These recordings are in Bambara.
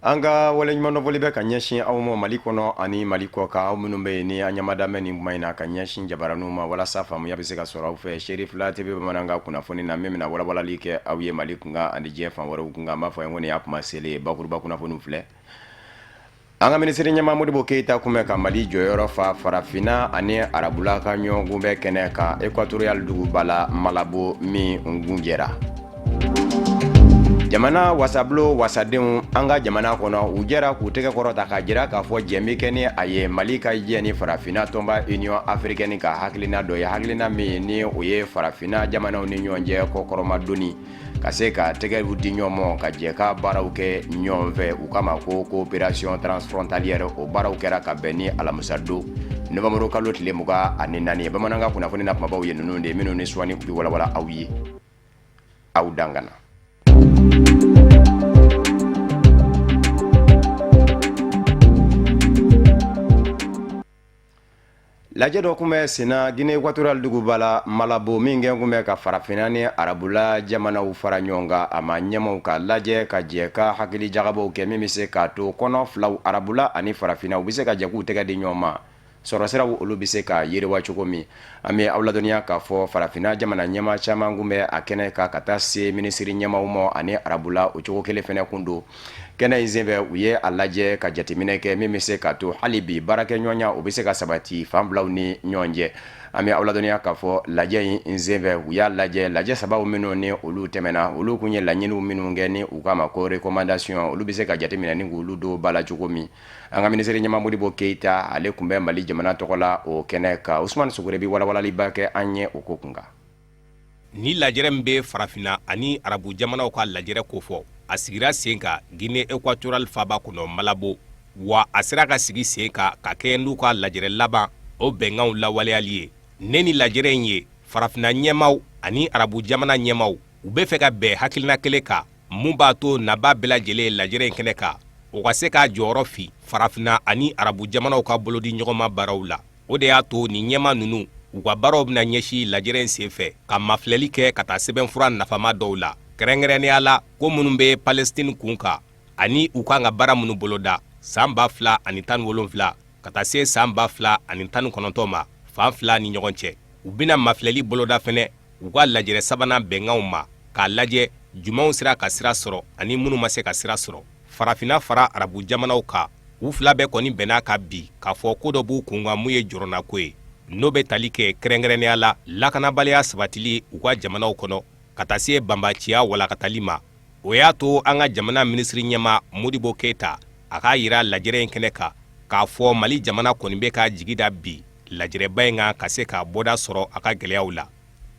An ka waleɲumandɔnfoli bɛ ka ɲɛsin aw ma Mali kɔnɔ ani Mali kɔ kan, aw minnu bɛ yen ni an ɲɛmada bɛ nin kuma in na ka ɲɛsin jabaraninw ma walasa faamuya bɛ se ka sɔrɔ aw fɛ. Serifila TV bamanankan kunnafoni na min bɛna walawalali kɛ aw ye Mali kunkan ani diɲɛ fan wɛrɛw kunkan, an b'a fɔ a ye ko nin y'a kuma selen ye. Bakuruba kunnafoniw filɛ. An ka minisiri ɲɛmaa Modibo Keyita kun bɛ ka Mali jɔyɔrɔ fa farafinna ani arabula ka ɲɔgɔnkunbɛn kɛnɛ kan Equatorial duguba la Malabo min kuncɛra. Jamana wasabulon wasadenw an ka jamana kɔnɔ, u jɛra k'u tɛgɛ kɔrɔta k'a jira k'a fɔ jɛn bɛ kɛ ni a ye Mali ka jɛ ni farafinna tɔnba Union africaine ka hakilina dɔ ye, hakilina min ni o ye farafinna jamanaw ni ɲɔgɔn cɛ kɔkɔrɔmadonni ka se ka tɛgɛw di ɲɔgɔn ma ka jɛ ka baaraw kɛ ɲɔgɔn fɛ, u k'a ma ko coopération transfrontalière. O baaraw kɛra ka bɛn ni alamisa don novembre kalo tile 24 ye. Bamanankan kunnafoni na kumabaw ye ninnu de ye minnu ni sɔɔni u bɛ walawala aw ye aw dangana. Lajɛ dɔ tun bɛ senna Guinée Équatoriale duguba la Malabo min kɛ kun bɛ ka farafinna ni arabula jamanaw fara ɲɔgɔn kan, a ma ɲɛmaw ka lajɛ ka jɛ ka hakili jagabɔw kɛ min bɛ se k'a to kɔnɔ filaw arabula ani farafinna u bɛ se ka jɛ k'u tɛgɛ di ɲɔgɔn ma, sɔrɔsiraw olu bɛ se ka yiriwa cogo min. An bɛ aw ladɔnniya k'a fɔ farafinna jamana ɲɛmaa caman kun bɛ a kɛnɛ kan ka taa se minisiri ɲɛmaaw ma ani arabula o cogo kelen fana kun don. Kɛnɛ in senfɛ u ye a lajɛ ka jateminɛ kɛ min bɛ se k'a to hali bi baarakɛɲɔgɔnya o bɛ se ka sabati fan filaw ni ɲɔgɔn cɛ. An bɛ aw ladɔnniya k'a fɔ lajɛ in senfɛ u y'a lajɛ lajɛ sabaw minnu ni olu tɛmɛna, olu kun ye laɲiniw minnu kɛ ni u k'a ma ko recommandation, olu bɛ se ka jateminɛ ni k'olu don ba la cogo min. An ka minisiri ɲɛmaa Modibo Keyita, ale tun bɛ Mali jamana tɔgɔ la o kɛnɛ kan. Usumani Sogore bɛ walawalaliba kɛ an ye o ko kunkan. Ni lajɛrɛ min bɛ farafinna ani arabu jamanaw ka lajɛrɛ kofɔ, a sigira sen kan Guinée Équatoriale faaba kɔnɔ Malabo, wa a sera ka sigi sen kan ka kɛɲɛ n'u ka lajɛrɛ laban o bɛnkanw lawaleyali ye. Ne ni lajɛrɛ in ye farafinna ɲɛmaaw ani arabu jamana ɲɛmaaw, u bɛ fɛ ka bɛn hakilina kelen kan mun b'a to nabaa bɛɛ lajɛlen lajɛrɛ in kɛnɛ kan, o ka se k'a jɔyɔrɔ fi farafinna ani arabu jamanaw ka bolodi ɲɔgɔnma baaraw la. O de y'a to nin ɲɛmaa ninnu u ka baaraw bɛna ɲɛsin lajɛrɛ in senfɛ ka mafilɛli kɛ ka taa sɛbɛnfura nafama dɔw la, kɛrɛnkɛrɛnnenya la ko minnu bɛ Palestine kun kan ani u kan ka baara minnu boloda san 2017 ka taa se san 2019 ma fan fila ni ɲɔgɔn cɛ. U bɛna mafilɛli boloda fɛnɛ u ka lajɛrɛ sabanan bɛnkanw ma k'a lajɛ jumɛnw sera ka sira sɔrɔ ani minnu ma se ka sira sɔrɔ. Farafinna fara arabu jamanaw kan, u fila bɛɛ kɔni bɛn'a kan bi k'a fɔ ko dɔ b'u kunkan mun ye jɔrɔnako ye, n'o bɛ tali kɛ kɛrɛnkɛrɛnnenya la lakanabaliya sabatili u ka jamanaw kɔnɔ ka taa se banbaciya walakatali ma. O y'a to an ka jamana minisiri ɲɛmaa Modibo Keyita, a k'a yira lajɛrɛ in kɛnɛ kan k'a fɔ Mali jamana kɔni bɛ ka jigi da bi lajɛrɛba in kan ka se ka bɔda sɔrɔ a ka gɛlɛyaw la.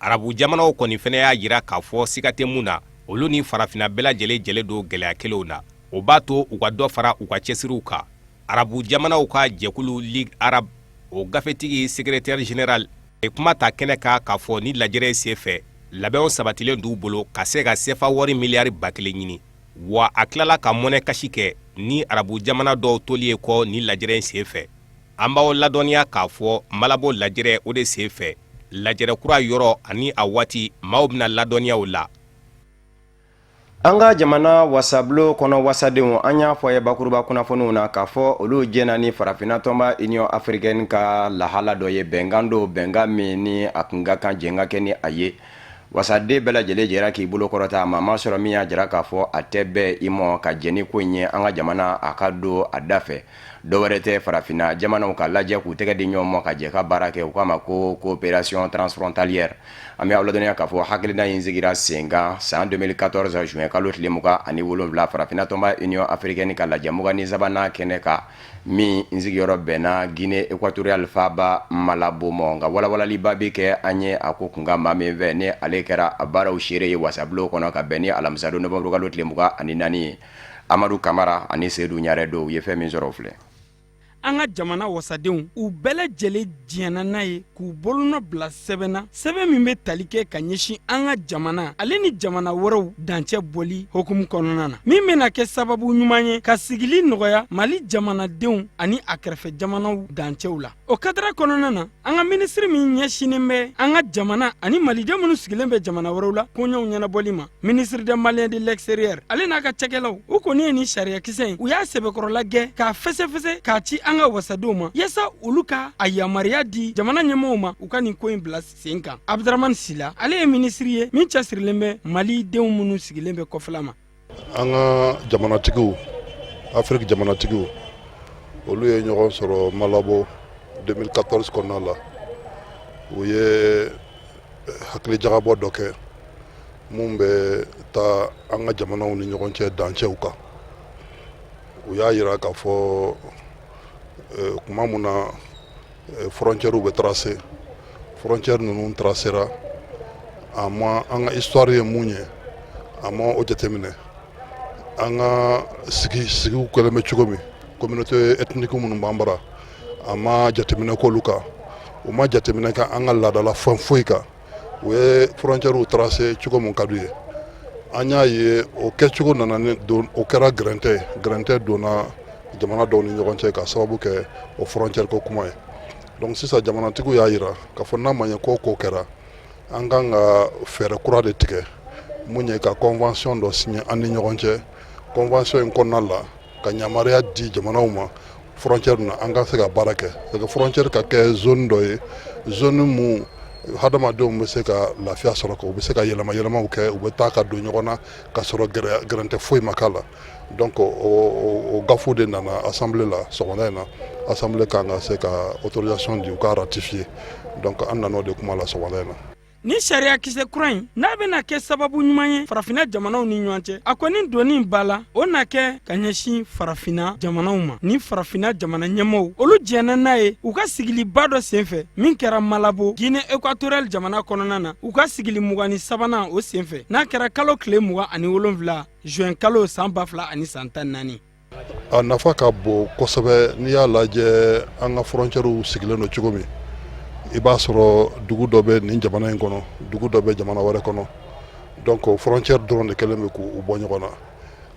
Arabu jamanaw kɔni fɛnɛ y'a jira k'a fɔ siga tɛ mun na, olu ni farafinna bɛɛ lajɛlen jɛlen don gɛlɛya kelenw na. O b'a to u ka dɔ fara u ka cɛsiriw kan. Arabu jamanaw ka jɛkulu Ligue arabe, o gafetigi secrétaire général ye kuma ta kɛnɛ kan k'a fɔ ni lajɛrɛ in senfɛ, labɛnw sabatilen d'u bolo ka se ka sefa wari miliyari 1000 ɲini. Wa a tilala ka mɔnɛ kasi kɛ ni arabu jamana dɔw toli ye kɔ ni lajɛrɛ in senfɛ. An b'aw ladɔnniya k'a fɔ Malabo lajɛrɛ o de senfɛ, lajɛrɛ kura yɔrɔ ani a waati maaw bɛna ladɔnniya o la. An ka jamana wasabulon kɔnɔ wasadenw, an y'a fɔ ye bakuruba kunnafoniw na k'a fɔ olu jɛnna ni farafinna tɔnba Union africaine ka lahala dɔ ye, bɛnkan don, bɛnkan min ni a kun ka kan jɛn ka kɛ ni a ye. Wasaden bɛɛ lajɛlen jɛra k'i bolo kɔrɔta, maa ma sɔrɔ min y'a jira k'a fɔ a tɛ bɛn i ma ka jɛn ni ko in ye an ka jamana a ka don a da fɛ. Dɔwɛrɛ tɛ, farafinna jamanaw ka lajɛ k'u tɛgɛ di ɲɔgɔn ma ka jɛ ka baara kɛ, u k'a ma ko coopération transfrontalière. An bɛ aw ladɔnniya k'a fɔ hakilina in sigira sen kan san 2014 juin kalo tile 27 farafinna tɔnba Union africaine ka lajɛ 23nan kɛnɛ kan min sigiyɔrɔ bɛnna Guinée équatoriale faaba Malabo ma. Nka walawalaliba bɛ kɛ an ye a ko kunkan maa min fɛ, ni ale kɛra a baaraw seere ye wasabulon kɔnɔ ka bɛn ni alamisadon novembre kalo tile 24 ye, Amadu Kamara ani Sedu Ɲarɛ don, u ye fɛn min sɔrɔ o filɛ. An ka jamana wasadenw, u bɛɛ lajɛlen diɲɛna n'a ye k'u bolonɔ bila sɛbɛn na, sɛbɛn min bɛ tali kɛ ka ɲɛsin an ka jamana ale ni jamana wɛrɛw dancɛ bɔli hukumu kɔnɔna na, min bɛna kɛ sababu ɲuman ye ka sigili nɔgɔya Mali jamanadenw ani a kɛrɛfɛ jamanaw dancɛw la. O kadara kɔnɔna na, an ka minisiri min ɲɛsinnen bɛ an ka jamana ani maliden minnu sigilen bɛ jamana wɛrɛw la koɲɛw ɲɛnabɔli ma, ministre des Maliens de l'extérieur, ale n'a ka cakɛlaw, u kɔni ye nin sariyakisɛ in, u y'a sɛbɛkɔrɔla gɛ k'a fɛsɛfɛsɛ k'a ci an ka wasadenw ma, yaasa olu ka a yamaruya di jamana ɲɛmɔgɔw ma, u ka nin ko in bila sen kan. Abdramani Sila, ale ye minisiri ye min cɛsirilen bɛ malidenw minnu sigilen bɛ kɔfɛla ma. An ka jamanatigiw, Afiriki jamanatigiw, olu ye ɲɔgɔn sɔrɔ Malabo 2014 kɔnɔna la. U ye hakilijagabɔ dɔ kɛ mun bɛ taa an ka jamanaw ni ɲɔgɔn cɛ dancɛw kan. U y'a jira k'a fɔ tuma min na frontièrew bɛ tracer, frontière ninnu tracera, a ma an ka histoire ye mun ye, a ma o jateminɛ. An ka sigiw kɛlen bɛ cogo min, communauté ethnique minnu b'an bara, a ma jateminɛ k'olu kan. U ma jateminɛ kɛ an ka laadala fɛn foyi kan. U ye frontièrew tracer cogo min ka d'u ye. An y'a ye o kɛcogo nana ni don, o kɛra gɛrɛntɛ ye. Gɛrɛntɛ donna jamana dɔw ni ɲɔgɔn cɛ ka sababu kɛ o frontière ko kuma ye. Donc sisan jamanatigiw y'a jira k'a fɔ n'a ma ɲɛ ko ko kɛra, an kan ka fɛɛrɛ kura de tigɛ mun ye ka convention dɔ signer an ni ɲɔgɔn cɛ. Convention in kɔnɔna la, ka yamaruya di jamanaw ma frontière na, an ka se ka baara kɛ, c'est que frontière ka kɛ zone dɔ ye, zone mun hadamadenw bɛ se ka lafiya sɔrɔ, u bɛ se ka yɛlɛma yɛlɛmaw kɛ, u bɛ taa ka don ɲɔgɔn na ka sɔrɔ gɛrɛntɛ foyi ma k'a la. Donc o gafu de nana assemblée la sɔgɔmada in na. Assemblée kan ka se ka autorisation di u ka ratifier. Donc an nana o de kuma la sɔgɔmada in na. Ni sariyakisɛ kura in n'a bɛna kɛ sababu ɲuman ye farafinna jamanaw ni ɲɔgɔn cɛ, a kɔni donni ba la, o na kɛ ka ɲɛsin farafinna jamanaw ma. Ni farafinna jamana ɲɛmɔgɔw, olu jɛnna n'a ye u ka sigiliba dɔ senfɛ min kɛra Malabo, Guinée équatoriale jamana kɔnɔna na, u ka sigili 23nan o senfɛ, n'a kɛra kalo tile 27 juin kalo san 2014. A nafa ka bon kosɛbɛ. N'i y'a lajɛ, an ka frontièrew sigilen don cogo min, i b'a sɔrɔ dugu dɔ bɛ nin jamana in kɔnɔ, dugu dɔ bɛ jamana wɛrɛ kɔnɔ. Donc frontière dɔrɔn de kɛlen bɛ k'u bɔ ɲɔgɔn na.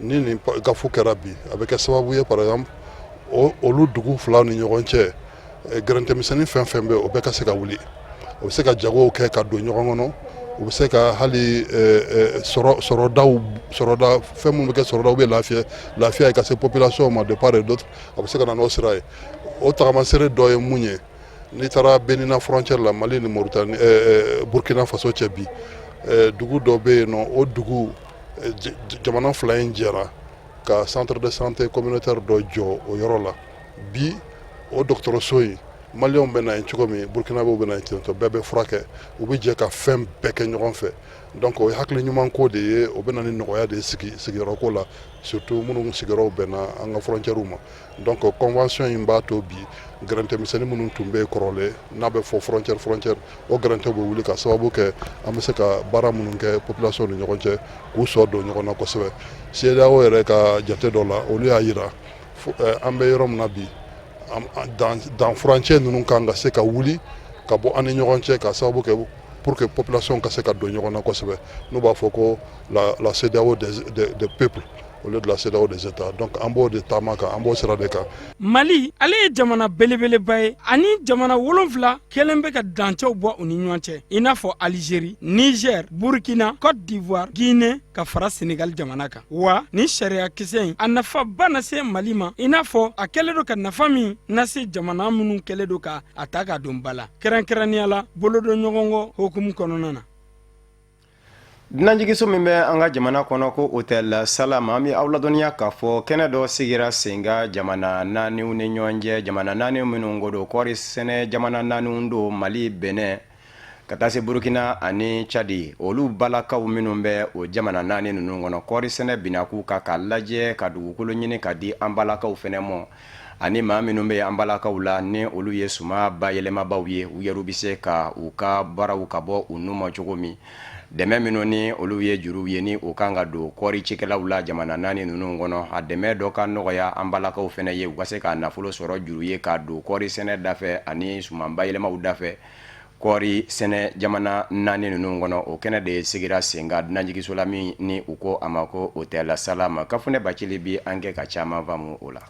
Ni nin gafu kɛra bi, a bɛ kɛ sababu ye, par exemple, olu dugu fila ni ɲɔgɔn cɛ, gɛrɛntɛmisɛnnin fɛn fɛn bɛ, o bɛɛ ka se ka wuli. O bɛ se ka jagow kɛ ka don ɲɔgɔn kɔnɔ. U bɛ se ka hali sɔrɔdaw, sɔrɔda fɛn minnu bɛ kɛ sɔrɔdaw bɛ lafiya lafiya ye ka se population ma de part et d'autre. A bɛ se ka na n'o sira ye. O tagamasere dɔ ye mun ye? N'i taara Benina frontière la, Mali ni Mauritanie, Burkina Faso cɛ bi, dugu dɔ bɛ yen nɔ, o dugu jamana fila in jɛra ka centre de santé communautaire dɔ jɔ o yɔrɔ la. Bi, o dɔgɔtɔrɔso in, maliyɛnw bɛ na yen cogo min, burukinabew bɛ na yen ten tɔ, bɛɛ bɛ furakɛ, u bɛ jɛ ka fɛn bɛɛ kɛ ɲɔgɔn fɛ. Donc o ye hakili ɲuman ko de ye. O bɛ na ni nɔgɔya de ye sigiyɔrɔ ko la, surtout minnu sigiyɔrɔw bɛnna an ka frontières ma. Donc convention in b'a to bi, gɛrɛntɛmisɛnnin minnu tun bɛ yen kɔrɔlen, n'a bɛ fɔ frontière frontière, o gɛrɛntɛw bɛ wuli ka sababu kɛ an bɛ se ka baara minnu kɛ population ni ɲɔgɔn cɛ, k'u sɔ don ɲɔgɔn na kosɛbɛ. CEDEAO yɛrɛ ka jate dɔ la, olu y'a jira an bɛ yɔrɔ min na bi, dan furancɛ ninnu kan ka se ka wuli ka bɔ an ni ɲɔgɔn cɛ ka sababu kɛ pour que population ka se ka don ɲɔgɔn na kosɛbɛ. N'u b'a fɔ ko la CEDEAO des peuples au lieu de la CEDEAO des États. Donc an b'o de taama kan, an b'o sira de kan. Mali, ale ye jamana belebeleba ye, ani jamana 7 kelen bɛ ka dancɛw bɔ u ni ɲɔgɔn cɛ, i n'a fɔ Alizeri, Niger, Burkina, Côte d'Ivoire, Guinée, ka fara Senegal jamana kan. Wa ni sariyakisɛ in, a nafaba na se Mali ma, i n'a fɔ a kɛlen don ka nafa min lase jamana minnu kɛlen don ka a ta ka don ba la, kɛrɛnkɛrɛnnenya la bolodon ɲɔgɔn hukumu kɔnɔna na. Dunanjiginso min bɛ an ka jamana kɔnɔ ko Hôtel Salam, an bɛ aw ladɔnniya k'a fɔ kɛnɛ dɔ sigira sen kan jamana naaniw ni ɲɔgɔn cɛ, jamana naani minnu ko don kɔɔri sɛnɛ jamana naaniw don: Mali, Benin, ka taa se Burukina ani Tchad. Olu balakaw minnu bɛ o jamana naani ninnu kɔnɔ, kɔɔri sɛnɛ binna k'u kan, k'a lajɛ ka dugukolo ɲini ka di an balakaw fɛnɛ mɔ. Ani maa minnu bɛ an balakaw la, ni olu ye suman bayɛlɛmabaw ye, u yɛrɛ bɛ se ka u ka baaraw ka bɔ u nu ma cogo min. Dɛmɛ minnu ni olu ye juruw ye, ni o kan ka don kɔɔri cikɛlaw la jamana naani ninnu kɔnɔ, a dɛmɛ dɔ ka nɔgɔya an balakaw fana ye, u ka se ka nafolo sɔrɔ juru ye ka don kɔɔri sɛnɛ dafɛ ani suman bayɛlɛmaw dafɛ kɔɔri sɛnɛ jamana naani ninnu kɔnɔ. O kɛnɛ de sigira sen kan dunanjiginso la min ni u ko a ma ko Hôtel Salam. Kafunɛ Bacili bi an kɛ ka caman faamu o la.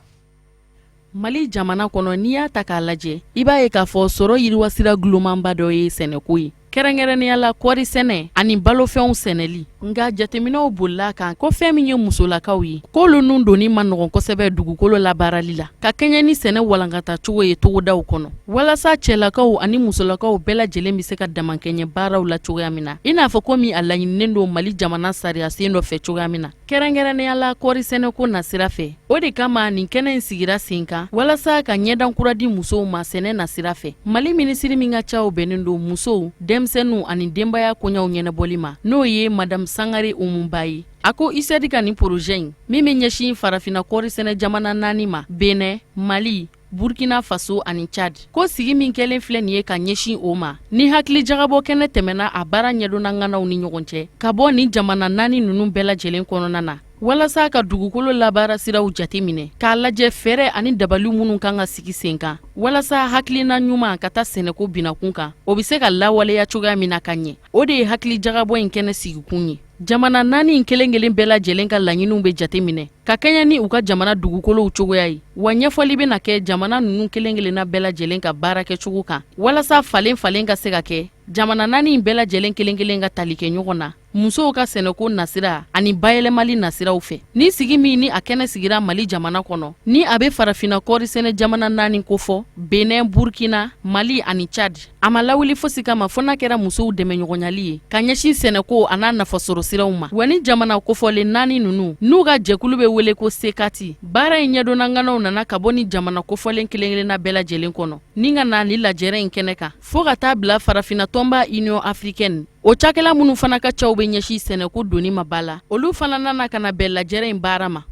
Mali jamana kɔnɔ, n'i y'a ta k'a lajɛ, i b'a ye k'a fɔ sɔrɔ yiriwasira gulomanba dɔ ye sɛnɛko ye, kɛrɛnkɛrɛnnenya la kɔɔri sɛnɛ ani balofɛnw sɛnɛli. Nka jateminɛw bolila kan ko fɛn min ye musolakaw ye, k'olu nun donni man nɔgɔn kosɛbɛ dugukolo labaarali la ka kɛɲɛ ni sɛnɛ walankatacogo ye togodaw kɔnɔ, walasa cɛlakaw ani musolakaw bɛɛ lajɛlen bɛ se ka damakɛɲɛ baaraw la cogoya min na, i n'a fɔ komi a laɲininen don Mali jamana sariyasen dɔ fɛ cogoya min na, kɛrɛnkɛrɛnnenya la kɔɔri sɛnɛko nasira fɛ. O de kama nin kɛnɛ in sigira sen kan walasa ka ɲɛdan kura di musow ma sɛnɛ nasira fɛ. Mali minisiri min ka caw bɛnnen don musow, denmisɛnninw ani denbaya koɲɛw ɲɛnabɔli ma, n'o ye madamu Sangare Umu Ba ye, a ko USAID ka nin porozɛ in min bɛ ɲɛsin farafinna kɔɔri sɛnɛ jamana naani ma, Benɛ, Mali, Burkina Faso ani Tchad, ko sigi min kɛlen filɛ nin ye ka ɲɛsin o ma, ni hakilijagabɔ kɛnɛ tɛmɛna a baara ɲɛdɔnna ŋanaw ni ɲɔgɔn cɛ ka bɔ nin jamana naani ninnu bɛɛ lajɛlen kɔnɔna na, walasa ka dugukolo labaara siraw jate minɛ, k'a lajɛ fɛɛrɛ ani dabali minnu kan ka sigi sen kan walasa hakilina ɲuman ka taa sɛnɛko binakun kan, o bɛ se ka lawaleya cogoya min na ka ɲɛ. O de ye hakilijagabɔ in kɛnɛ sigikun ye. Jamana naani in kelen kelen bɛɛ lajɛlen ka laɲiniw bɛ jate minɛ ka kɛɲɛ ni u ka jamana dugukolow cogoya ye, wa ɲɛfɔli bɛna kɛ jamana ninnu kelen kelenna bɛɛ lajɛlen ka baara kɛcogo kan, walasa falen falen ka se ka kɛ jamana naani in bɛɛ lajɛlen kelen kelen ka tali kɛ ɲɔgɔn na musow ka sɛnɛko nasira ani bayɛlɛmali nasiraw fɛ. Ni sigi min ni a kɛnɛ sigira Mali jamana kɔnɔ, ni a bɛ farafinna kɔɔri sɛnɛ jamana naani kofɔ, Benin, Burkina, Mali ani Tchad, a ma lawuli fosi kama fo n'a kɛra musow dɛmɛɲɔgɔnyali ye ka ɲɛsin sɛnɛko an'a nafasɔrɔ siraw ma. Wa ni jamana kofɔlen naani ninnu n'u ka jɛkulu bɛ wele ko CECATI, baara in ɲɛdɔnna ŋanaw nana ka bɔ ni jamana kofɔlen kelen-kelenna bɛɛ lajɛlen kɔnɔ ni ka na ni lajɛrɛ in kɛnɛ kan, fo ka taa bila farafinna tɔnba Union africaine, o cakɛla minnu fana ka caw bɛ ɲɛsin sɛnɛko donni ma ba la, olu fana nana ka na bɛn lajɛrɛ in baara ma.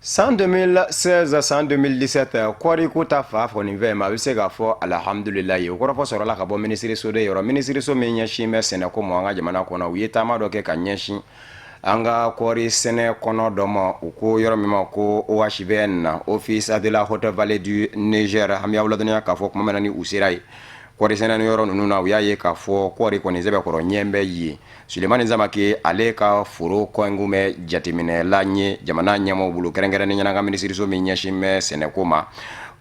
San 2016 san 2017, kɔɔri ko ta fan kɔni fɛ, ma a bɛ se k'a fɔ alihamudulilayi. O kɔrɔfɔ sɔrɔla ka bɔ minisiriso de yɔrɔ, minisiriso min ɲɛsin bɛ sɛnɛko ma an ka jamana kɔnɔ. U ye taama dɔ kɛ ka ɲɛsin an ka kɔɔri sɛnɛ kɔnɔ dɔ ma, u ko yɔrɔ min ma ko OHVN, Office de la Haute Vallée du Niger. An bɛ aw ladɔnniya k'a fɔ tuma min na ni u sera yen, kɔɔri sɛnɛ yɔrɔ ninnu na, u y'a ye k'a fɔ kɔɔri kɔni sɛbɛkɔrɔ ɲɛ bɛ yen. Sulemani Samake, ale ka foro kɔnkun bɛ jateminɛla ye jamana ɲɛmɔgɔw bolo, kɛrɛnkɛrɛnnenya an ka minisiriso min ɲɛsin bɛ sɛnɛko ma.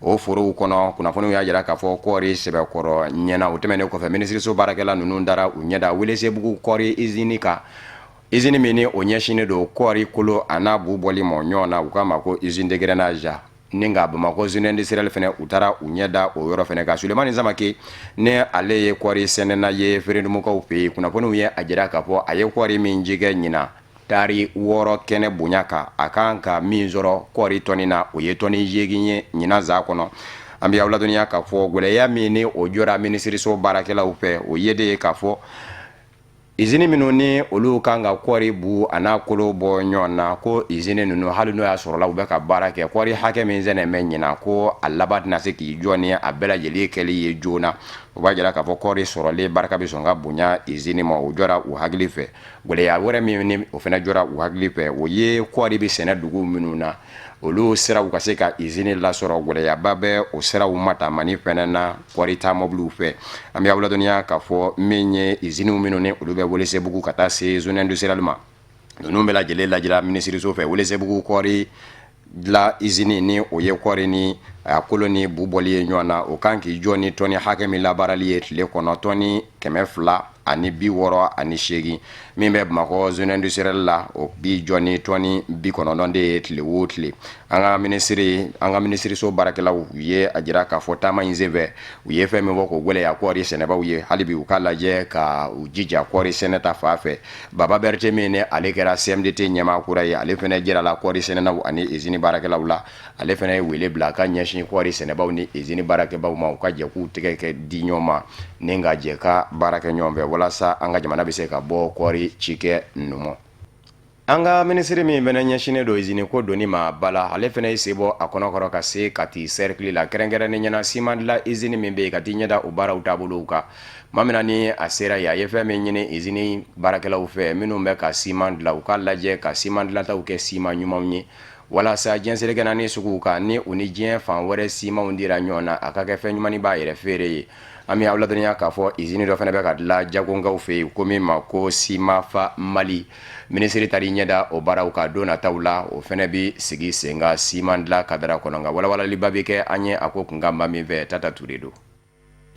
O forow kɔnɔ, kunnafoniw y'a jira k'a fɔ kɔɔri sɛbɛkɔrɔ ɲɛna. O tɛmɛnen kɔfɛ, minisiriso baarakɛla ninnu taara u ɲɛda Welesebugu kɔɔri izini kan, izini min ni o ɲɛsinnen don kɔɔri kolo a n'a bu bɔli ma ɲɔgɔn na, u k'a ma ko usine de grainage. Ni ka Bamakɔ zone industrielle fana, u taara u ɲɛ da o yɔrɔ fana kan. Sulemani Samake, ni ale ye kɔɔri sɛnɛna ye Ferendumukaw fɛ yen, kunnafoniw ye a jira k'a fɔ a ye kɔɔri min cikɛ ɲinan, taari 6 kɛnɛ bonya kan, a kan ka min sɔrɔ kɔɔri tɔni na, o ye tɔni 8 ye ɲinan san kɔnɔ. An bɛ aw ladɔnniya k'a fɔ gɛlɛya min ni o jɔra minisiriso baarakɛlaw fɛ, o ye de ye k'a fɔ izini minnu ni olu kan ka kɔɔri bu a n'a kolo bɔ ɲɔgɔn na, ko izini ninnu, hali n'o y'a sɔrɔla u bɛ ka baara kɛ, kɔɔri hakɛ min sɛnɛ bɛ ɲinan, ko a laban tɛna se k'i jɔ ni a bɛɛ lajɛlen kɛli ye joona. O b'a jira k'a fɔ kɔɔri sɔrɔlen barika bɛ sɔn ka bonya izini ma. O jɔra u hakili fɛ. Gɛlɛya wɛrɛ min ni o fana jɔra u hakili fɛ, o ye kɔɔri bɛ sɛnɛ dugu minnu na, olu siraw ka se ka izini lasɔrɔ, gɛlɛyaba bɛ o siraw mataamani fɛnɛ na kɔɔri ta mɔbiliw fɛ. An bɛ aw ladɔnniya k'a fɔ min ye iziniw minnu ni olu bɛ Welesebugu ka taa se zone industrielle ma, ninnu bɛɛ lajɛlen lajɛra minisiriso fɛ. Welesebugu kɔɔri dilan izini, ni o ye kɔɔri ni a kolo ni bu bɔli ye ɲɔgɔn na, o kan k'i jɔ ni tɔni hakɛ min labaarali ye tile kɔnɔ, tɔni 268. Min bɛ Bamakɔ zone industrielle la, o b'i jɔ ni tɔni 90 de ye tile o tile. An ka minisiriso baarakɛlaw ye a jira k'a fɔ taama in senfɛ, u ye fɛn min fɔ k'o gɛlɛya kɔɔri sɛnɛbaw ye, hali bi u k'a lajɛ ka u jija kɔɔri sɛnɛ ta fan fɛ. Baba Berete min ni ale kɛra CMDT ɲɛmaa kura ye, ale fana jirala kɔɔri sɛnɛnaw ani izini baarakɛlaw la. Ale fana ye wele bila ka ɲɛsin kɔɔri sɛnɛbaw ni izini baarakɛbaw ma, u ka jɛ k'u tɛgɛ kɛ di ɲɔgɔn ma ni ka jɛ ka baara kɛ ɲɔgɔn fɛ, walasa an ka jamana bɛ se ka bɔ kɔɔri cikɛ numu. An ka minisiri min fana ɲɛsinnen don izini ko donni ma ba la, ale fana y'i sen bɔ a kɔnɔkɔrɔ ka se Kati sɛrikili la, kɛrɛnkɛrɛnnen ɲɛna siman dilan izini min bɛ yen, ka t'i ɲɛda o baaraw taabolow kan. Tuma min na ni a sera yen, a ye fɛn min ɲini izini baarakɛlaw fɛ minnu bɛ ka siman dilan, u k'a lajɛ ka siman dilantaw kɛ siman ɲumanw ye, walasa diɲɛ seleke naani suguw kan, ni u ni diɲɛ fan wɛrɛ simanw dira ɲɔgɔn na, a ka kɛ fɛn ɲuman b'a yɛrɛ feere ye. An bɛ aw ladɔnniya k'a fɔ izini dɔ fana bɛ ka dilan Jagonkaw fɛ yen ko min ma ko Simafa Mali. Minisiri taar'i ɲɛda o baaraw kan. Don nataw la, o fana bɛ sigi sen kan siman dilan kadara kɔnɔ. Nka walawalaliba bɛ kɛ an ye a ko kunkan maa min fɛ, Tata Ture don.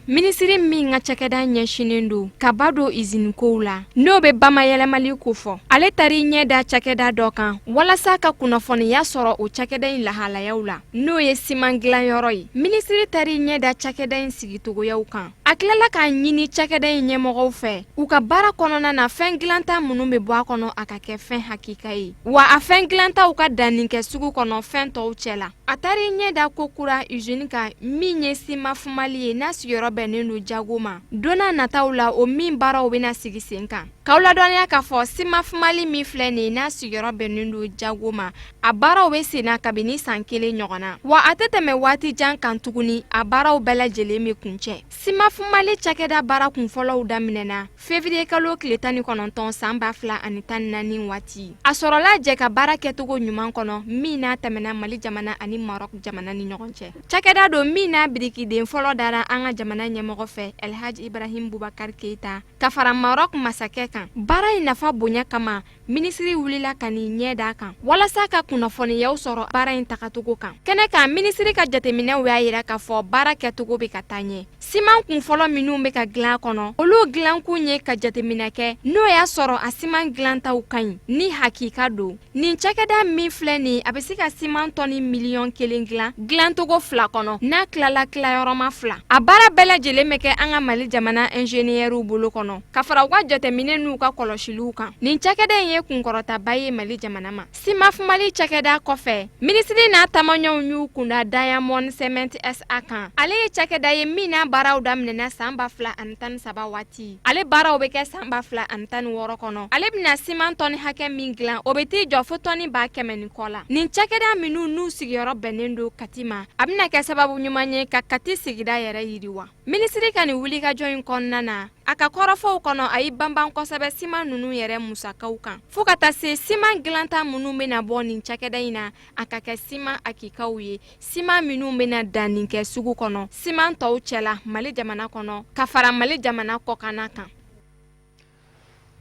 Minisiri min ka cakɛda ɲɛsinnen don ka ba don izinikow la, n'o bɛ bamayɛlɛmali kofɔ, ale taar'i ɲɛ da cakɛda dɔ kan walasa ka kunnafoniya sɔrɔ o cakɛda in lahalayaw la, n'o ye siman dilanyɔrɔ ye. Minisiri taar'i ɲɛ da cakɛda in sigicogoyaw kan. A tilala k'a ɲini cakɛda in ɲɛmɔgɔw fɛ, u ka baara kɔnɔna na, fɛn dilanta minnu bɛ bɔ a kɔnɔ, a ka kɛ fɛn hakika ye, wa a fɛn dilantaw ka danni kɛ sugu kɔnɔ fɛn tɔw cɛ la. A taar'i ɲɛ da ko kura usine kan min ye SIMAF Mali ye, n'a sigiyɔrɔ bɛnnen don Jago ma. Don nataw la, o min baaraw bɛna sigi sen kan. K'aw ladɔnniya k'a fɔ SIMAF Mali min filɛ nin ye, n'a sigiyɔrɔ bɛnnen don Jago ma, a baaraw bɛ sen na kabini san kelen ɲɔgɔn na, wa a tɛ tɛmɛ waati jan kan tuguni, a baaraw bɛɛ lajɛlen bɛ kuncɛ. SIMAF Mali cakɛda baara kunfɔlɔw daminɛna Février kalo tile 19 san 2014 waati. A sɔrɔla jɛ ka baara kɛcogo ɲuman kɔnɔ min n'a tɛmɛna Mali jamana ani Maroc jamana ni ɲɔgɔn cɛ. Cakɛda don min n'a birikiden fɔlɔ dara an ka jamana ɲɛmɔgɔ fɛ, El Hadj Ibrahim Boubacar Keita, ka fara Maroc masakɛ kan. Baara in nafa bonya kama, minisiri wulila ka n'i ɲɛ d'a kan walasa ka kunnafoniyaw sɔrɔ baara in tagacogo kan. Kɛnɛ kan, minisiri ka jateminɛw y'a yira k'a fɔ baara kɛcogo bɛ ka taa ɲɛ. Siman kun fɔlɔ minnu bɛ ka dilan a kɔnɔ, olu dilankun ye ka jateminɛ kɛ n'o y'a sɔrɔ a siman dilantaw ka ɲi ni hakika don. Nin cakɛda min filɛ nin, a bɛ se ka siman tɔni 1 miliyɔn dilan dilancogo fila kɔnɔ, n'a tilala tilayɔrɔma fila. A baara bɛɛ lajɛlen bɛ kɛ an ka Mali jamana ingénieurw bolo kɔnɔ, ka fara u ka jateminɛ n'u ka kɔlɔsiliw kan. Nin cakɛda in ye kunkɔrɔtaba ye Mali jamana ma. SIMAF Mali cakɛda kɔfɛ, minisiri n'a taamaɲɔgɔnw y'u kunda Diamond Cement SA kan. Ale ye cakɛda ye min n'a baaraw daminɛna san 2013 waati. Ale baaraw bɛ kɛ san 2016 kɔnɔ. Ale bɛna siman tɔni hakɛ min dilan, o bɛ t'i jɔ fo tɔni 100 000 ni kɔ la. Nin cakɛda minnu n'u sigiyɔrɔ bɛnnen don Kati ma, a bɛna kɛ sababu ɲuman ye ka Kati sigida yɛrɛ yiriwa. Minisiri ka nin wulikajɔ in kɔnɔna na, a ka kɔrɔfɔw kɔnɔ, a y'i banban kosɛbɛ siman ninnu yɛrɛ musakaw kan, fo ka taa se siman dilanta minnu bɛna bɔ nin cakɛda in na, a ka kɛ siman hakikaw ye, siman minnu bɛna danni kɛ sugu kɔnɔ siman tɔw cɛla Mali jamana kɔnɔ, ka fara Mali jamana kɔkanna kan.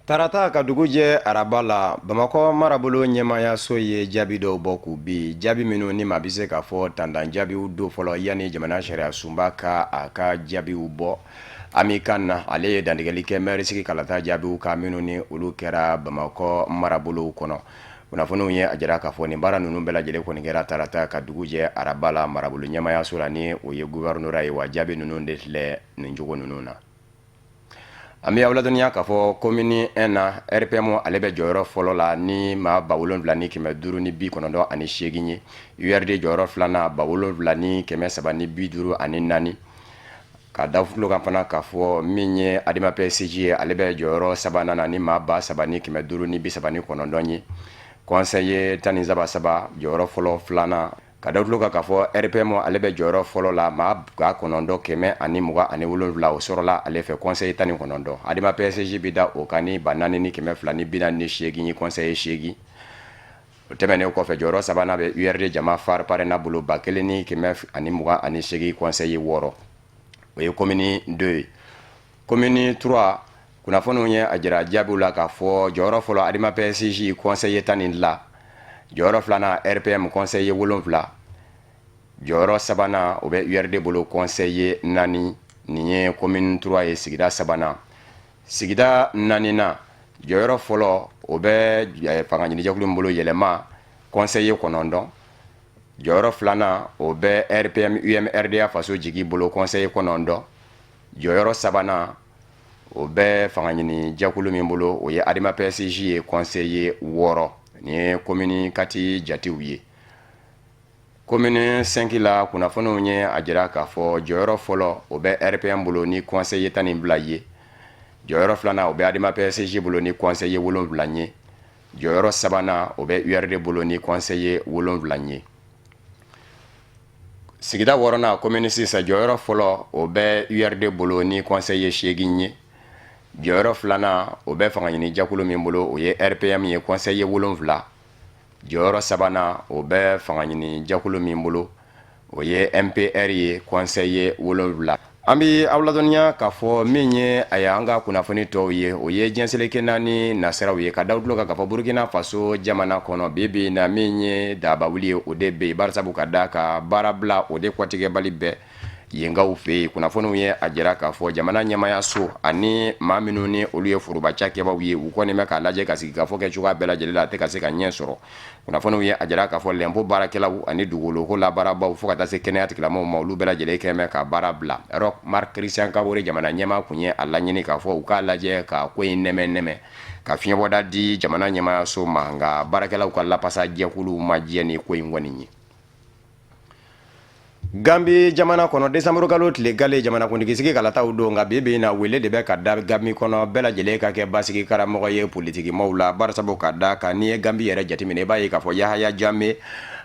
Tarata ka dugu jɛ araba la, Bamakɔ marabolo ɲɛmaayaso ye jaabi dɔw bɔ k'u bi, jaabi minnu ni maa bɛ se k'a fɔ tantan jaabiw don fɔlɔ yanni jamana sariya sunba ka a ka jaabiw bɔ. Ami Kan na, ale ye dantigɛli kɛ mɛrisigi kalata jaabiw kan minnu ni olu kɛra Bamakɔ marabolow kɔnɔ. Kunnafoniw ye a jira k'a fɔ nin baara ninnu bɛɛ lajɛlen kɔni kɛra tarata ka dugu jɛ araba la marabolo ɲɛmaayaso la, ni o ye gouvernorat ye. Wa jaabi ninnu de filɛ nin cogo ninnu na. An bɛ aw ladɔnniya k'a fɔ commune 1 na, RPM ale bɛ jɔyɔrɔ fɔlɔ la ni maa 7598 ye, URD jɔyɔrɔ filanan 7354. Ka da tulo kan fana k'a fɔ min ye Adema PSG ye, ale bɛ jɔyɔrɔ sabanan na ni maa 3539 ye, conseiller 13 saba jɔyɔrɔ fɔlɔ filanan. Ka da tulo kan k'a fɔ RPM ale bɛ jɔyɔrɔ fɔlɔ la, maa 9127, o sɔrɔla ale fɛ, conseiller 19. Adema PSG bɛ da o kan ni 4248 ye, conseiller 8. O tɛmɛnen kɔfɛ, jɔyɔrɔ sabanan bɛ URD jama phare PARENA bolo, 1128, conseiller 6. O ye commune 2 ye. Commune 3, kunnafoniw ye a jira jaabiw la k'a fɔ jɔyɔrɔ fɔlɔ Adema PSG, conseiller 12, jɔyɔrɔ filanan RPM, conseiller 7, jɔyɔrɔ sabanan o bɛ URD bolo, conseiller 4. Nin ye commune 3 ye, sigida sabanan. Sigida naaninan, jɔyɔrɔ fɔlɔ o bɛ fanga ɲinijɛkulu min bolo, Yɛlɛma, conseiller 9, jɔyɔrɔ filanan o bɛ RPM UMRDA Faso Jigi bolo, conseiller 9, jɔyɔrɔ sabanan o bɛ fanga ɲini jɛkulu min bolo, o ye Adema PSG ye, conseiller 6. Nin ye commune 4 jatew ye. Commune 5 la, kunnafoniw ye a jira k'a fɔ jɔyɔrɔ fɔlɔ o bɛ RPM bolo ni conseiller 12 ye, jɔyɔrɔ filanan o bɛ Adema PSG bolo ni conseiller 7 ye. Jɔyɔrɔ sabanan, o bɛ URD bolo ni conseiller 7 ye. Sigida wɔɔrɔnan, commune 6, jɔyɔrɔ fɔlɔ, o bɛ URD bolo ni conseiller 8 ye. Jɔyɔrɔ filanan, o bɛ fanga ɲini jɛkulu min bolo, o ye RPM ye, conseiller 7. Jɔyɔrɔ sabanan, o bɛ fanga ɲini jɛkulu min bolo, o ye MPR ye, conseiller 7. An bɛ aw ladɔnniya k'a fɔ min ye a y'an ka kunnafoni tɔw ye, o ye diɲɛ seleke naani nasiraw ye. Ka da tulo kan k'a fɔ Burukina Faso jamana kɔnɔ, bi bi na, min ye dabawuli ye, o de bɛ yen, barisabu ka da ka baarabila o de kɔtigɛbali bɛɛ yenkaw fɛ yen. Kunnafoniw ye a jira k'a fɔ jamana ɲɛmayaso ani maa minnu ni olu ye foroba cakɛbaw ye, u kɔni bɛ k'a lajɛ ka sigikafɔ kɛ cogoya bɛɛ lajɛlen la, a tɛ ka se ka ɲɛ sɔrɔ. Kunnafoniw ye a jira k'a fɔ lɛnpo baarakɛlaw ani dugukoloko labaarabaw, fo ka taa se kɛnɛya tigilamɔgɔw ma, olu bɛɛ lajɛlen kɛn bɛ ka baara bila. Roch Marc Christian Kabore, jamana ɲɛmaa, kun ye a laɲini k'a fɔ u k'a lajɛ ka ko in nɛmɛ nɛmɛ, ka fiɲɛbɔda di jamana ɲɛmayaso ma, nka baarakɛlaw ka lapasa jɛkuluw ma jɛ ni ko in kɔni ye. Gambi jamana kɔnɔ, desanburukalo tile gale jamanakuntigi kalataw don, nka bi bi in na, wele de bɛ ka da Gambi kɔnɔ bɛɛ lajɛlen ka kɛ basigi karamɔgɔ ye politikimaw la, barisabu ka da kan n'i ye Gambi yɛrɛ jateminɛ, i b'a ye k'a fɔ Yahaya Jame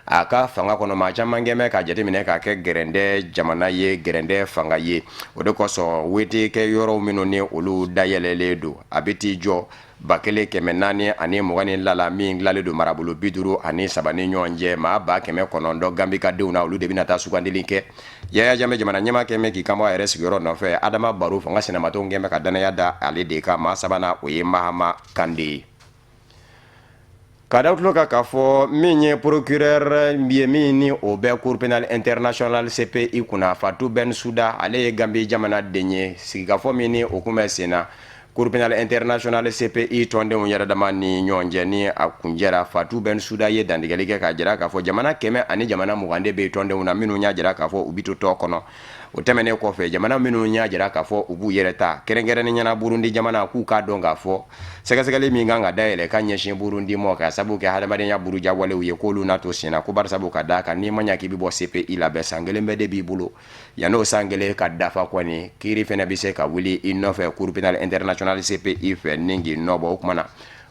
a ka fanga kɔnɔ, maa caman kɛn bɛ k'a jateminɛ k'a kɛ gɛrɛndɛ jamana ye, gɛrɛndɛ fanga ye. O de kosɔn wote kɛ yɔrɔw minnu ni olu dayɛlɛlen don, a bɛ t'i jɔ 1420 ni lala min dilanlen don marabolo 53 ni ɲɔgɔn cɛ, maa 900,000 Gambi ka denw na, olu de bɛna taa sugandili kɛ. Yaya Jame, jamana ɲɛmaa, kɛn bɛ k'i kanbɔ a yɛrɛ sigiyɔrɔ nɔfɛ. Adama Baro, fanga sinamatɔnw kɛn bɛ ka dannaya da ale de kan. Maa sabanan, o ye Mahama Kande ye. Ka da tulo kan k'a fɔ min ye procureur ye min ni o bɛ Cour pénale internationale CPI kunna, Fatou Bensouda, ale ye Gambi jamana den ye. Sigikafɔ min ni o kun bɛ sen na Cour pénale internationale CPI tɔndenw yɛrɛ dama ni ɲɔgɔn cɛ, ni a kuncɛra, Fatou Bensouda ye dantigɛli kɛ k'a jira k'a fɔ jamana 100 ani jamana 20 de bɛ tɔndenw na minnu y'a jira k'a fɔ u bɛ to tɔn kɔnɔ. O tɛmɛnen kɔfɛ, jamana minnu y'a jira k'a fɔ u b'u yɛrɛ ta, kɛrɛnkɛrɛnnenya la Burundi jamana, k'u k'a dɔn k'a fɔ sɛgɛsɛgɛli min kan ka dayɛlɛ ka ɲɛsin Burundi ma ka sabu kɛ hadamadenya burujawalew ye, k'olu n'a to senna, ko barisabu ka d'a kan n'i ma ɲa k'i bɛ bɔ CPI la bɛɛ, san kelen bɛɛ de b'i bolo. Yann'o san kelen ka dafa kɔni, kiiri fana bɛ se ka wuli i nɔfɛ Cour pénale internationale CPI fɛ ni k'i nɔbɔ. O tuma na,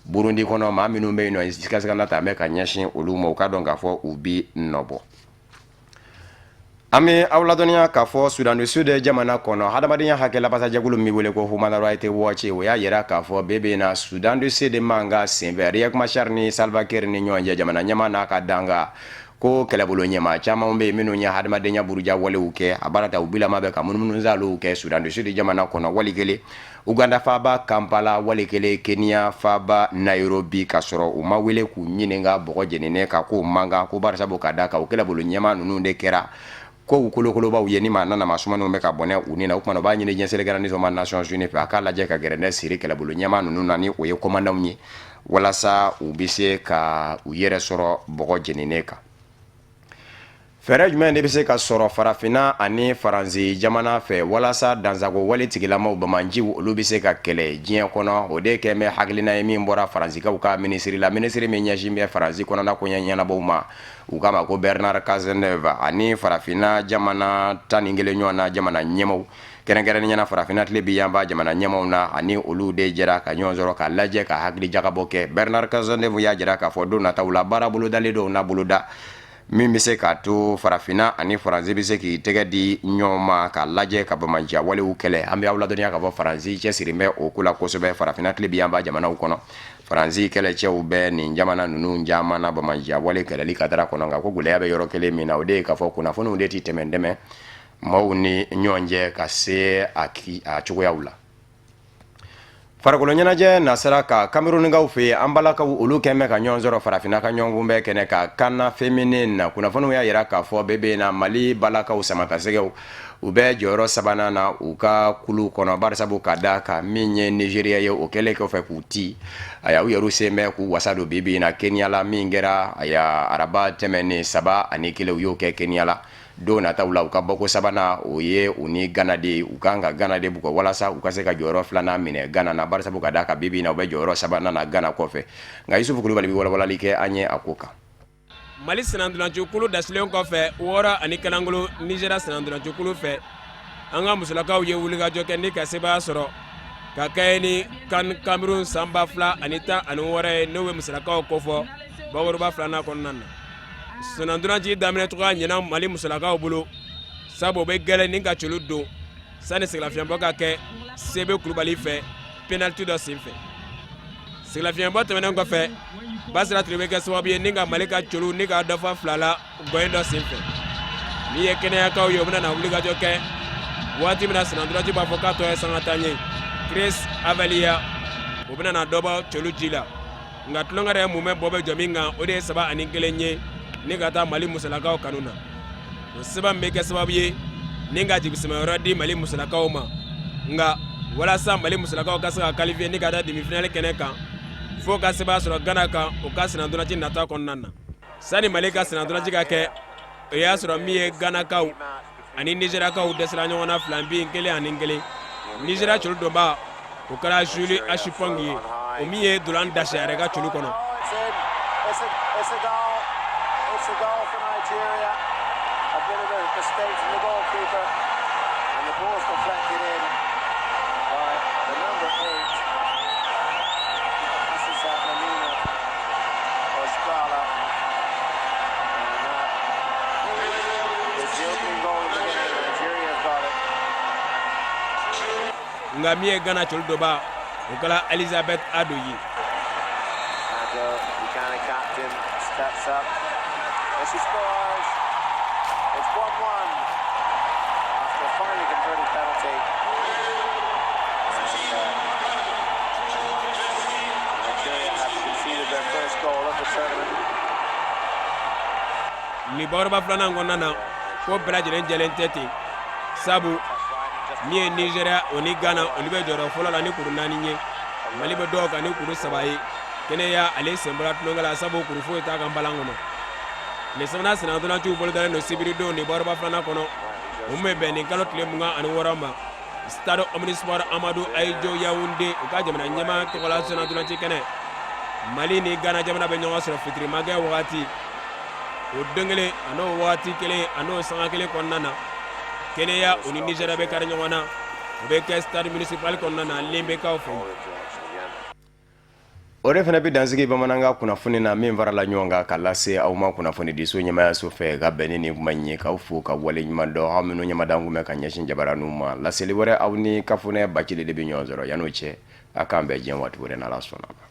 Burundi kɔnɔ, maa minnu bɛ yen nɔ, sɛgɛsɛgɛli ta bɛ ka ɲɛsin olu ma, u k'a dɔn k'a fɔ u bi nɔbɔ. An bɛ aw ladɔnniya k'a fɔ Soudan du Sud jamana kɔnɔ, hadamadenya hakɛ labasajɛkulu min wele ko Human Rights Watch, o y'a yira k'a fɔ bi bi in na, Soudan du Sud mankan senfɛ Riek Machar ni Salva Kiir ni ɲɔgɔn cɛ, jamana ɲɛmaa n'a ka dankan, ko kɛlɛbolo ɲɛmaa caman bɛ yen minnu ye hadamadenya burujawalew kɛ. A baara ta u bilama bɛ ka munumunusaalow kɛ Soudan du Sud jamana kɔnɔ, wali kelen Uganda faaba Kampala, wali kelen Kenya faaba Nairobi, ka sɔrɔ u ma wele k'u ɲininka bɔgɔ jeninen kan k'o man kan, ko barisabu ka da kan o kɛlɛbolo ɲɛmaa ninnu de kɛra kow kolokolobaw ye ni maa nana maa sumaninw bɛ ka bɔnɛ u ni na. O tuma na, u b'a ɲini diɲɛ seleke naani tɔnba Nations Unies fɛ, a k'a lajɛ ka gɛrɛndɛ siri kɛlɛbolo ɲɛmaa ninnu na, ni o ye kɔmandanw ye, walasa u bɛ se ka u yɛrɛ sɔrɔ bɔgɔ jeninen kan. Fɛɛrɛ jumɛn de bɛ se ka sɔrɔ Farafinna ani Faransi jamana fɛ walasa dansago wale tigilamaw, banbaanciw, olu bɛ se ka kɛlɛ diɲɛ kɔnɔ? O de kɛn bɛ hakilina ye min bɔra Faransikaw ka minisiri la, minisiri min ɲɛsin bɛ Faransi kɔnɔna koɲɛ ɲɛnabɔw ma, u k'a ma ko Bernard Cazeneuve, ani Farafinna jamana 11 ɲɔgɔn na jamana ɲɛmaw, kɛrɛnkɛrɛnnenya na Farafinna tilebin yanfan jamana ɲɛmaw na, ani olu de jɛra ka ɲɔgɔn sɔrɔ ka lajɛ ka hakili jagabɔ kɛ. Bernard Cazeneuve y'a jira k'a fɔ don nataw la, baara bolodalen dɔw na boloda min bɛ se k'a to Farafinna ani Faransi bɛ se k'i tɛgɛ di ɲɔgɔn ma ka lajɛ ka banbaanciya walew kɛlɛ. An bɛ aw ladɔnniya k'a fɔ Faransi cɛsiri bɛ o ko la kosɛbɛ Farafinna tilebin yanfan jamanaw kɔnɔ. Faransi kɛlɛcɛw bɛ nin jamana ninnu caman na banbaanciya wale kɛlɛli kadara kɔnɔ, nka ko gɛlɛya bɛ yɔrɔ kelen min na, o de ye k'a fɔ kunnafoniw de tɛ tɛmɛ dɛmɛ maaw ni ɲɔgɔn cɛ ka se a cogoyaw la. Farikolo ɲɛnajɛ nasira kan, Kamerunkaw fɛ yen, an balakaw olu kɛn bɛ ka ɲɔgɔn sɔrɔ Farafinna ka ɲɔgɔnkunbɛn kɛnɛ kan CAN féminine na. Kunnafoniw y'a jira k'a fɔ bi bi in na, Mali balakaw samatasɛgɛw, u bɛ jɔyɔrɔ sabanan na u ka kulu kɔnɔ, barisabu ka da kan min ye Nigeria ye, o kɛlen kɔfɛ k'u ti, aya, u yɛrɛ sen bɛ k'u wasa don bi bi in na Kenya la, min kɛra, aya, araba tɛmɛnen, 3-1, u y'o kɛ Kenya la. Don nataw la, u ka bɔko sabanan, o ye u ni Gana de ye. U kan ka Gana de bugɔ walasa u ka se ka jɔyɔrɔ filanan minɛ Gana na, barisabu ka da kan bi bi in na, u bɛ jɔyɔrɔ sabanan na Gana kɔfɛ. Nka Yusufu Kulubali bɛ walawalali kɛ an ye a ko kan. Mali sennantolancikulu dasilen kɔfɛ 6-1 Nizeriya sennantolancikulu fɛ, an ka musolakaw ye wulikajɔ kɛ ni ka sebaaya sɔrɔ. Ka kɛɲɛ ni CAN Cameroun san 2016 ye, n'o bɛ musolakaw kofɔ bakuruba filanan kɔnɔna na. Sennantolaci daminɛ cogoya ɲɛna Mali musolakaw bolo, sabu o bɛ gɛlɛn ni ka celu don sani sɛgɛnlafiɲɛbɔ ka kɛ Sebe Kulubali fɛ penalty dɔ senfɛ. Sɛgɛnlafiɲɛbɔ tɛmɛnen kɔfɛ, Basira Ture bɛ kɛ sababu ye ni ka Mali ka celu ni ka dɔ fa 2 la gɔɲɛ dɔ senfɛ. Min ye Kɛnɛyakaw ye, o bɛna na wulikajɔ kɛ waati min na sennantolaci b'a fɔ k'a tɔ ye sanga 10 ye. Chris Avelia, o bɛna na dɔ bɔ celu ji la, nka tulonkɛ yɛrɛ mumɛ bɔ bɛ jɔ min kan, o de ye 3-1 ye ni ka taa Mali musolakaw kanu na. O sɛbɛn bɛ kɛ sababu ye ni ka jigisɛmɛyɔrɔ di Mali musolakaw ma. Nka walasa Mali musolakaw ka se ka qualifier ni ka taa demi-finale kɛnɛ kan, fo ka sebaaya sɔrɔ Gana kan u ka sennantolaci nata kɔnɔna na. Sani Mali ka sennantolaci ka kɛ, o y'a sɔrɔ min ye Ganakaw ani Nizeriyakaw dɛsɛra ɲɔgɔn na 2 bin 1-1. Nizeriya celu donba, o kɛra Julie Ashipong ye, o min ye ntola dasi a yɛrɛ ka celu kɔnɔ. Nka min ye Gana celu donba, o kɛra Elizabeth Ado ye. Nin bakuruba filanan kɔnɔna na, ko bɛɛ lajɛlen jɛlen tɛ ten, sabu min ye Nizeriya, o ni Gana, olu bɛ jɔyɔrɔ fɔlɔ la ni kuru 4 ye. Mali bɛ dɔw kan ni kuru 3 ye. Kɛnɛya, ale sen bɔra tulonkɛ la, sabu kuru foyi t'a ka balan kɔnɔ. Tile sabanan sennantolaciw bolodalen don sibiridon nin bakuruba filanan kɔnɔ, o min bɛ bɛn nin kalo tile 26 ma, stade omnisport Amadu Ayijo Yawunde, u ka jamana ɲɛmaa tɔgɔla sennantolaci kɛnɛ. Mali ni Gana jamana bɛ ɲɔgɔn sɔrɔ fitirimakɛ wagati o don kelen, a n'o waati kelen, a n'o sanga kelen kɔnɔna na. Kɛnɛya, o ni Nizeriya bɛ kari ɲɔgɔn na, o bɛ kɛ stade municipal kɔnɔna na Limbekaw fɛ. O de fana bɛ dansigi bamanankan kunnafoni na min farala ɲɔgɔn kan ka lase aw ma kunnafonidiso ɲɛmaayaso fɛ ka bɛn ni nin kuma in ye. K'aw fo ka wale ɲuman dɔn, aw minnu ɲɛmadan kun bɛ ka ɲɛsin jabaraninw ma. Laseli wɛrɛ, aw ni Kafunɛ Bacili de bɛ ɲɔgɔn sɔrɔ. Yan'o cɛ, a k'an bɛn diɲɛ waati wɛrɛ, n'Ala sɔnna.